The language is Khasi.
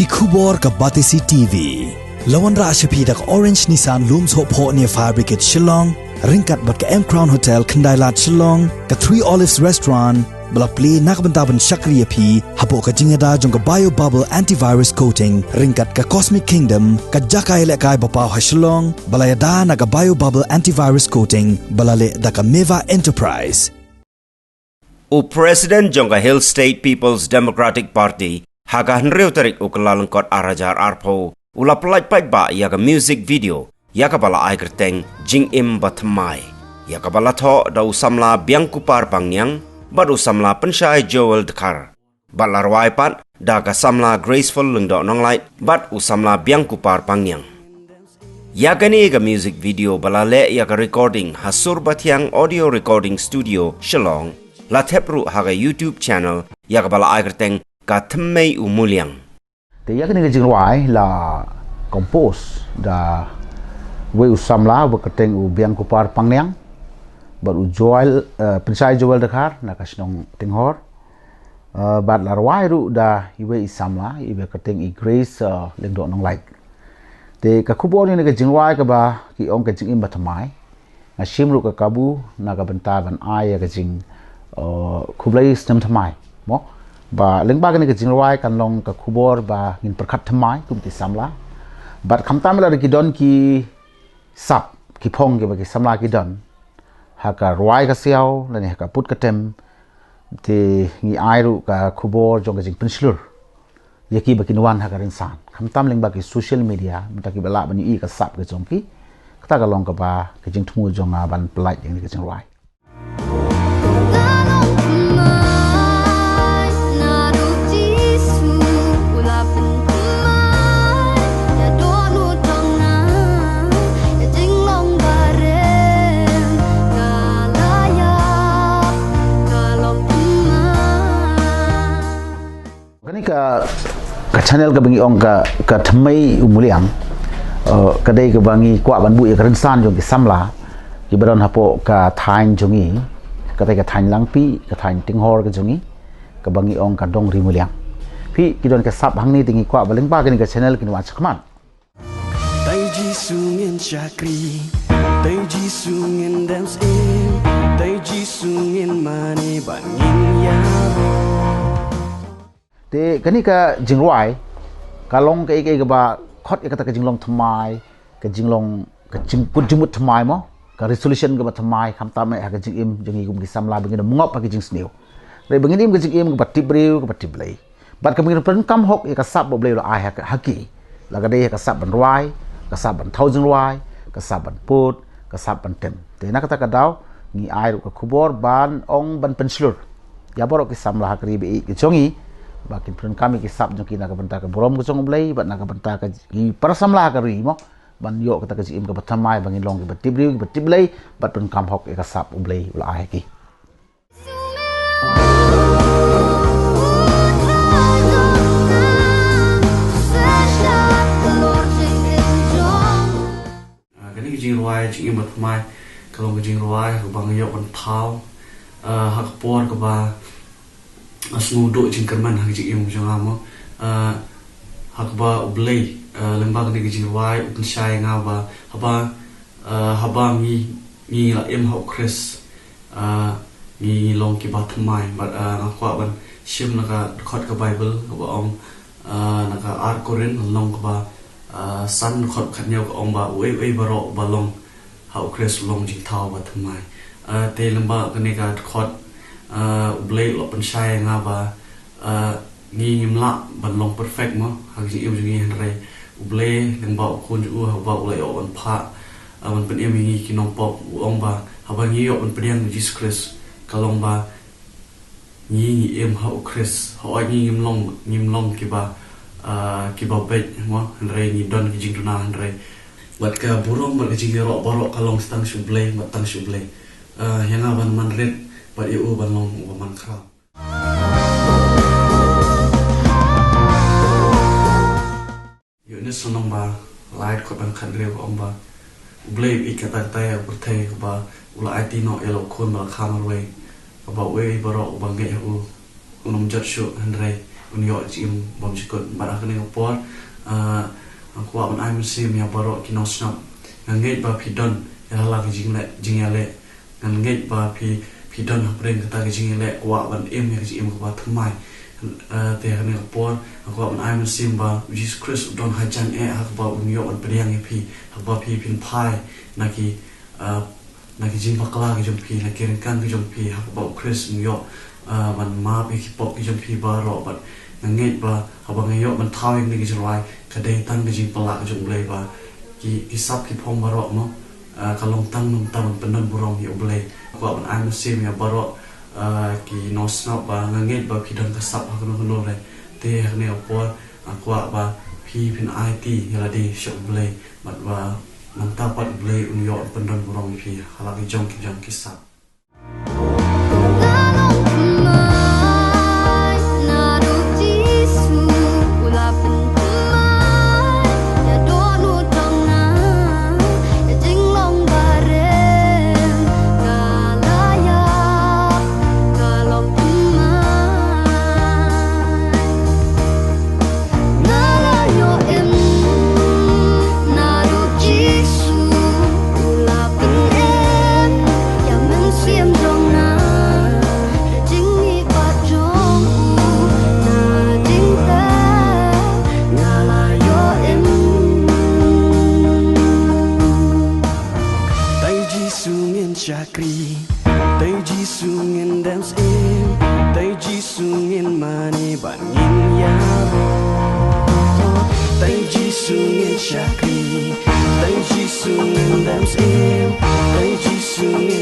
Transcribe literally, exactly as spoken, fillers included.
Ki khubor ka Batesi T V. La wanrah sha phi da ka Orange Nissan Lum Sohphoh near Fire Brigade Shillong, ryngkat bad ka M Crown Hotel Khyndailad Shillong, ka Three Olives Restaurant, ba la plie na ka bynta ban shakri ïa phi hapoh ka jingïada jong ka Bio Bubble Antivirus Coating, ryngkat ka Cosmic Kingdom, ka jaka ïalehkai ba paw ha Shillong, ba la ïada na ka Bio Bubble Antivirus Coating, ba la leh da ka Meva Enterprise. U President jong ka Hill State People's Democratic Party, ha ka hynriew tarik u Kyllalyngkot ar hajar arphew, u la pyllait paidbah ïa ka music video, ïa kaba la ai kyrteng Jingim Bathymmai, ïa kaba la thoh da u samla Biangkupar Pangniang, bad u samla Pynshai Joel Dkhar. Bad la rwai pat da ka samla Graceful Lyngdoh Nonglait, bad u samla Biangkupar Pangniang. Ïa kane ka music video ba la leh ïa ka recording ha Sur Bathiang Audio Recording Studio, Shillong, la thep ruh ha ka YouTube channel, ïa kaba la ai kyrteng Ka Thymmei U Muliang. Te ïa kane ka jingrwai la compose da wei u samla ba kyrteng u Biangkupar Pangniang, bad u Joel, eh, Pynshai Joel Dkhar, na ka shnong Tinghor. Eh, bad la rwai ruh da iwei i samla, iba kyrteng i Grace, eh, Lyngdoh Nonglait. Te ka khubor ïa kane ka jingrwai kaba ki ong Ka Jingim Bathymmai, nga shim ruh ka kabu na ka bynta ban ai ïa ka jing, eh, khublei snem thymmai, mo. Ba lyngba kane ka jingrwai kan long ka khubor ba ngin pyrkhat thymmai kum ki samla. Bad khamtam lada ki don ki sap, ki phong kiba ki samla ki don ha ka rwai ka siaw lane ha ka put ka tem, te ngi ai ruh ka khubor jong ka jingpynshlur ïa kiba kin wan ha ka rynsan, khamtam lyngba ki social media, mynta kiba lah ban ïohi ka sap ka jong ki. Kata ka long kaba ka jingthmu jong nga ban pyllait ïa kane ka jingrwai. Kane ka, ka channel kaba ngi ong ka, Ka Thymmei U Muliang, eh, ka dei kaba ngi kwah ban buh ïa ka rynsan jong ki samla kiba don hapoh ka thaiñ jong ngi, kata ka thaiñ Langpih, ka thaiñ Tinghor ka jong ngi, kaba ngi ong ka Dong Ri Muliang. Phi, ki don ka sap hangne, te ngi kwah ba lyngba kane ka channel kin wan shakhmat. Te Jisu ngin shakri, te Jisu ngin dem syiem, te Jisu ngin mane bad ngin ïaroh. Te kane ka jingrwai ka long kaei kaei kaba khot ïa kata ka jinglong thymmai, ka jinglong, ka jingkut jingmut thymmai mo, ka resolution kaba thymmai, khamtam eh ha ka jingim jong ngi kum ki samla ba ngin ym ngop ha ka jingsniew. Hynrei ba ngin im ka jingim kaba tip briew, kaba tip Blei. Bad kaba ngin pyndonkam hok ïa ka sap ba U Blei u la ai ha ka, ha ki. La ka dei ha ka sap ban rwai, ka sap ban thaw jingrwai, ka sap ban put, ka sap ban tem. Te na kata ka daw ngi ai ruh ka khubor ban ong ban pynshlur ïa baroh ki samla ha ka ri baieit ka jong ngi ba kin pyndonkam ïa ki sap jong ki na ka bynta ka burom ka jong U Blei, bad na ka bynta ka, ki para samla ha ka ri mo, ban ïoh kata ka jingim kaba thymmai, ba ngin long kiba tip briew, kiba tip Blei, bad pyndonkam hok ïa ka sap U Blei u la ai ha ki. Ah, kane ka jingrwai Jingim Bathymmai ka long ka jingrwai ha kaba nga ïoh ban thaw, ah, ha ka por kaba nga sngew duh jingkyrmen ha ka jingim jong nga mo. Ah, ha kaba U Blei, ah, lyngba kane ka jingrwai u pynshai ïa nga ba haba, ah, haba ngi, ngi la im ha U Khrist, ah, ngi, ngi long kiba thymmai. Bad, ah, nga kwah ban shim na ka dkhot ka Baibl kaba ong, ah, na ka Ar Korinth lynnong kaba, ah, san, dkhot khathynñiew ka ong ba uei uei baroh ba long ha U Khrist u long jingthaw ba thymmai. Ah, te lyngba kane ka dkhot, ah, U Blei u la pynshai ïa nga ba, ah, ngi ngim lah ban long perfect mo ha ka jingim jong ngi, hynrei U Blei lyngba U Khun jong u haba u la ïoh ban phah, ah, ban pynim ïa ngi ki nongpop, u ong ba haba ngi ïoh ban pdiang ïa U Jisu Khrist ka long ba ngi, ngi im ha U Khrist. Hooid ngi ngim long, ngim long kiba, ah, kiba beit mo, hynrei ngi don ki jingduna, hynrei bad ka burom bad ka jingïaroh baroh ka long tang sha U Blei, bad tang sha U Blei. Ah, ïa nga ban man rit bad ïa u ban long uba man khraw. Ïoannis lynnong ba lai, dkhot ba khathynriew ka ong ba U Blei u ïeit katta katta ïa ka pyrthei kaba u la aiti noh ïa la u Khun ba la kha marwei, kaba uei uei baroh uba ngeit ha u un ym jot shuh, hynrei Un ïoh jingim bymjukut. Bad ha kane ka por, ah, nga kwah ban ai mynsiem ïa baroh ki nongsngap. Nga ngeit ba phi don ïa la ki jingleh, jingïaleh. Nga ngeit ba phi, phi don hapdeng kata ka jingïaleh, kwah ban im ïa ka jingim kaba thymmai. Ah, te ha kane ka por, nga kwah ban ai mynsiem ba u Jisu Khrist u don hajan eh, ha kaba un ïoh ban pdiang ïa phi, ha kaba phi phin phai na ki, ah, na ki jingbakla ki jong phi, na ki ryngkang ki jong phi, ha kaba u Khrist un ïoh, ah, ban map ïa ki pop ki jong phi baroh. Bad nga ngeit ba haba nga ïoh ban thaw ïa kine ki jingrwai, ka dei tang ka jingpyllait ka jong u Blei ba ki, ki sap ki phong baroh mo, ah, ka long tang namar ban pyndon burom ïa u Blei. Kwah ban ai mynsiem ïa baroh, ah, ki nongsngap ba nga ngeit ba phi don ka sap ha kano kano re. Te ha kane ka por, nga kwah ba phi phin aiti ïa lade sha u Blei, bad ba nangta pat u Blei un ïoh pyndon burom ïa phi ha la ki jong ki jong ki sap. Tang Jisu ngin shakri, tang Jisu ngin dem syiem, tang Jisu ngin mane bad ngin ïaroh. Tang Jisu ngin shakri, tang Jisu ngin dem syiem, tang Jisu ngin